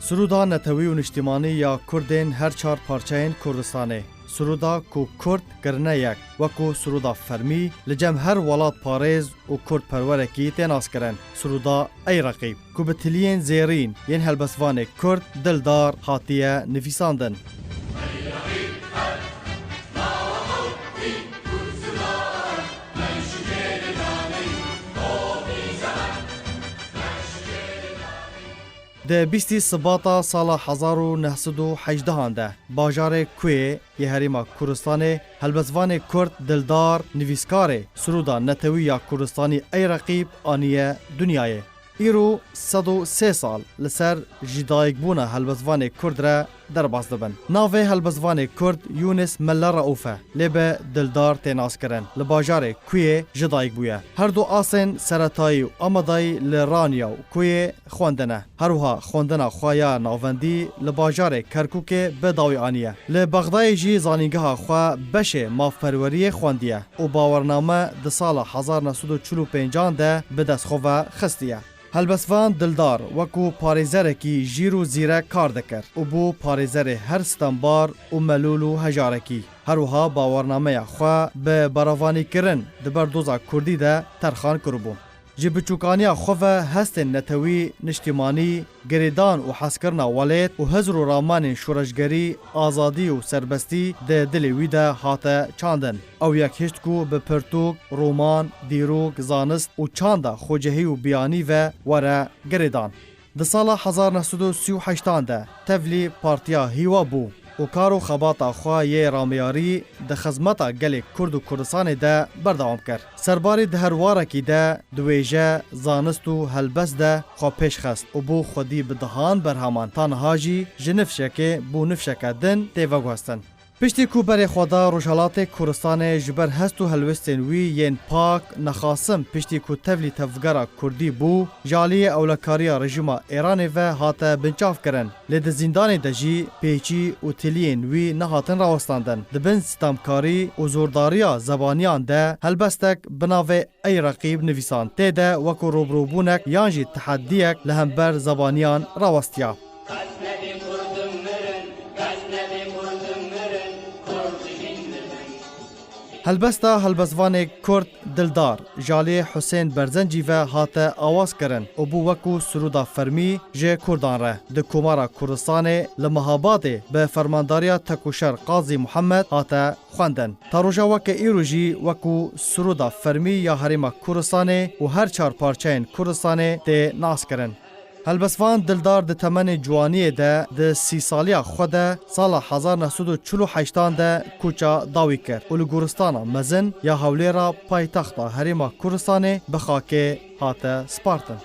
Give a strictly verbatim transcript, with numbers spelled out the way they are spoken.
Sirûda netewî û niştimanî ya Kurdên her çar parçeyên Kurdistanê. Sirûda ku Kurd kirine yek, wekû sirûda fermî li cem her welatparêz û kurdperwerekî tê naskirin. Sirûda Ey Reqîb, ku bi tiliyên zêrîn yên helbestvanê Kurd Dildar hatiye nivîsandin. Di bîstî Sibata sala hezar û neh sed û hejdehan de bajarê Kuyê yê Herêma Kurdistanê helbestvanê Kurd Dildar nivîskarê sirûda netewî ya Kurdistanî Ey Reqîb aniye dinyayê. Îro sed û sê sal li ser jidayikbûna helbestvanê Kurd re derbas dibin. Navê helbestvanê Kurd Yûnis Mella Reûf e, lê bi Dildar tê naskirin. Li bajarê Kuyê ji dayik bûye. Her du asên seretayî û amadayî li Raniya û Kuyê xwendine. Her wiha xwendina xwe ya navendî li bajarê Kerkûkê bi dawî aniye. Li Bexdayê jî zanîngeha xwe beşê mafperweriyê xwendiye û bawername di sala hezar neh sed û çil û pêncan de bi dest xwe ve xistiye. Helbestvan Dildar wekû parêzerekî jîr û zîrek kar dikir û bû parêzerê her stembar û melûl û hejarekî. Her wiha bawernameya xwe bi berevanîkirin di ber doza kurdî de terxan kiribû. Ji biçûkaniya xwe ve hestên netewî, niştimanî, girêdan û hezkirina welêt û hizr û ramanên şoreşgerî, azadî û serbestî di dilê wî de hate çandin. Ew yek hişt ku bi pirtûk, roman, dîrok, zanist û çanda xwecihî û biyanî ve were girêdan. Di sala hezar neh sed û sî û heştan de tevlî Partiya Hîwa bû û kar û xebata xwe yê ramiyarî di xizmeta gelê Kurd û Kurdistanê de berdewam kir. Serbarî di her warekî de di wêje, zanist û helbest de xwe pêş xist û bû xwedî bi dehan berheman, ta niha jî ji nifşekê bû nifşeke din tê veguhestin. Piştî ku berê xwe da Rojhelatê Kurdistanê ji ber hest û helwestên wî yên pak, nexasim, piştî ku tevlî tevgera kurdî bû, ji aliyê ewlekariya rejîma Êranê ve hate binçavkirin. Lê di zîndanê de jî pêçî û tiliyên wî nehatin rawestandin. Di bin sitemkarî û zordariya zebaniyan de helbestek bi navê Ey Reqîb nivîsand. Tê de wekû rûbirûbûnek yan jî tehediyek li hember zebaniyan rawestiya. Helbesta helbestvanê Kurd Dildar, ji aliyê Husên Berzencî ve hate awaz kirin û bû wekû sirûda fermî ji Kurdan re di Komara Kurdistanê li Mehabadê bi fermandariya Tekûşer Qazî Muhammed hate xwendin. Ta roja weke îro jî wekû sirûda fermî ya Herêma Kurdistanê û her çar parçeyên Kurdistanê tê naskirin. Helbestvan Dildar di temenê ciwaniyê de di sî saliya xwe de sala hezar neh sed û çil û heştan de kûça dawî kir û li goristana mezin ya Hewlêra paytexta Herêma Kurdistanê bi xakê hate spartin.